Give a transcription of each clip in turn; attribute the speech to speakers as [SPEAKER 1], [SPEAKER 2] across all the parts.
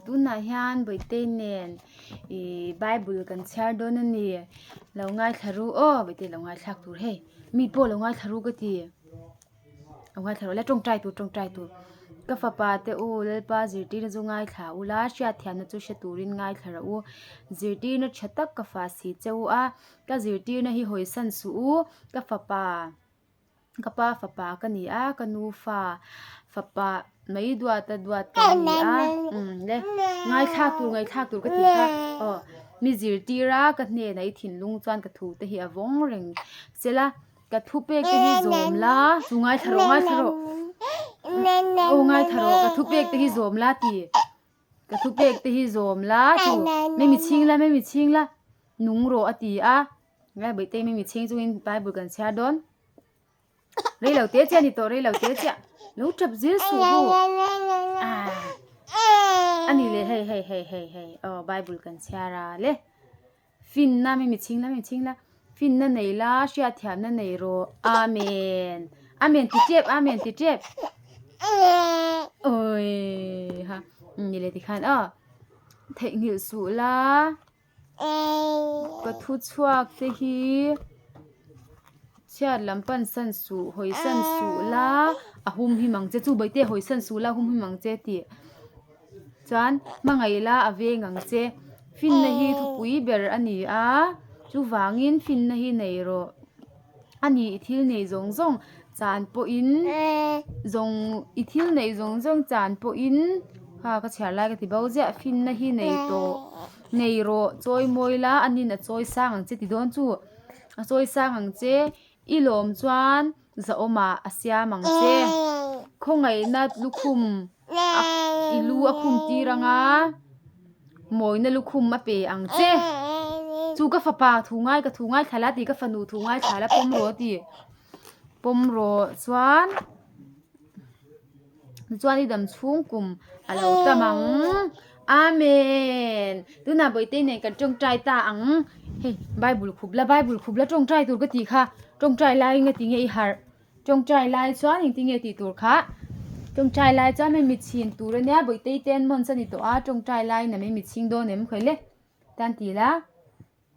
[SPEAKER 1] Tunah hian Bawihtei nen ih Bible kan chhiar dawn a ni. Lo ngaithla ru aw Bawihtei lo ngaithlak tur hei mi pawh lo ngaithla ru ka ti. Lo ngaithla rawh le tawngtai tur tawngtai tur. Ka fapa te u Lalpa zirtirna chu ngaithla ula hriatthiamna chu hre turin ngaithla rawh u. Zirtirna tha tak ka fah si che u a ka zirtirna hi hawisan suh u ka fapa. Ka pa fapa ka ni a, ka nu fa fapa mai duat a duat ka ni a, umm le ngaithlak tur ngaihthlak tur ka ti kha aw mi zirtir a ka hnenah i thinlung chuan ka thu te hi a vawng reng sela ka thu pek te hi zawm la chu ngaithla rawh ngaithla rawh aw ngaithla rawh ka thu pek te hi zawm la ti ka thu pek te hi zawm la chu mimi chhing la mimi chhing la nung rawh a ti a. Ngai Bawihtei mi mitchhing chungin Bible kan chhiar dawn. Rei lo te chiah ni tawh rei lo te chiah. Lo tap zir suh hu. Ah. Ani le hei hei hei hei hei. Oh Bible kan chhiar a le. Finna mi mitchhing la mi mitchhing la. Finna nei la hriat thiamna nei rawh. Amen. Amen ti tep amen ti tep. Oi ha. Ni le ti khan aw. Theihnghilh suh la. Ka thu chhuak te hi chhiat lam pan san suh hawi san suh la a hum him ang che chu bawihte hawi san suh la a hum him ang che tih chuan hmangaih la a veng ang che finna hi thupui ber a ni a chuvangin finna hi nei rawh. A ni i thil nei zawng zawng chan pawhin zawng i thil neih zawng zawng chan pawhin kha ka chhiar lai ka ti bo ziah finna hi nei tawh nei rawh chawi mawi la a nin a chawi sang ang che ti dawn chu a chawi sang ang che i lawm chuan zahawmah a siam ang che khawngaihna lukhum. I lu a khum tir ang a, mawina lukhum a pe ang che. Chu ka fapa thu ngai ka thu ngai thla la ti ka fanu thu ngai thla la pawm rawh ti. Pawm rawh chuan chuan i dam chhung kum a lo tam ang. Amen. Tunah Bawihtei nen kan tawngtai ta ang. Hei Bible khup la Bible khup la tawngtai tur ka tih kha tawngtai laiin nga tinge i harh. Tawngtai lai chuan engtin nge tih tur kha? Tawngtai lai chuan hei mitchhin tur ania Bawihtei te an hmawn chuan ni tawh a tawngtai laiin a mei mitchhing dawn em khawi le tan ti la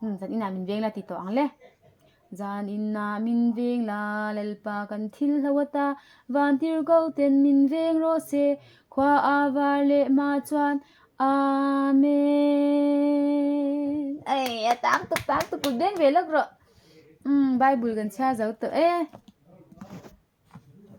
[SPEAKER 1] umm zan inah min veng la ti tawh ang le zan inah min veng la Lalpa kan thil hlo ata van tir ko ten min veng rawh se khua a var leh hma chuan Amen ei a tang tuk tang tuk kut beng ve lawk rawh umm bible kan chhiar zo tawh e.